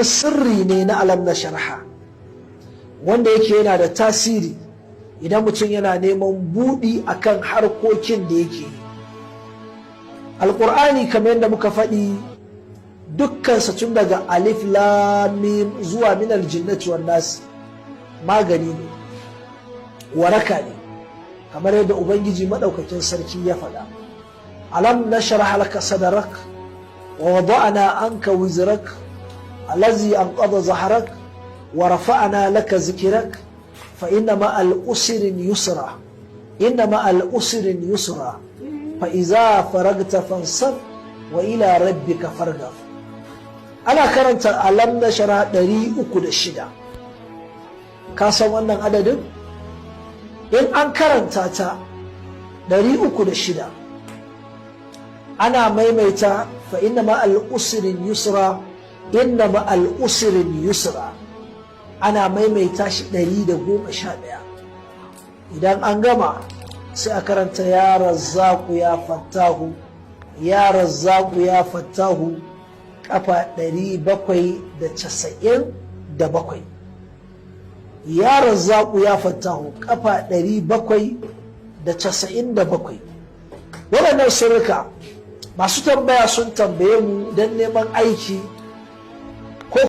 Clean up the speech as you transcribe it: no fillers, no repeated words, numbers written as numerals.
Sirri ne na alam na sharha wanda yake yana da tasiri idan mutum yana neman buɗi akan harkokin da yake yi. Alƙur'ani, kamar yadda muka faɗi, dukkansa tun daga alif lam mim zuwa minal jinnati wan nas magani ne, waraka ne, kamar yadda Ubangiji maɗaukakin sarki ya faɗa: "Alam nashrah laka sadrak wa wada'na anka wizrak allazi anqadha zahrak wa rafa'na laka zikrak fa inna ma'al usrin yusra, inna ma'al usrin yusra, fa iza faragta fansab wa ila rabbika farghab." Ana karanta alam nashara 306. Ka san wannan adadin? In an karanta ta 306, ana maimaita "fa inna ma'al usrin yusra, inna ma'al usrin yusra", ana maimaita shi 111. Idan an gama, sai a karanta "Ya Razzaku ya Fattahu, ya Razzaku ya Fattahu" kafa 797. "Ya Razzaku ya Fattahu" kafa 797. Waɗannan sirrika, masu tambaya sun tambaye mu don neman aiki.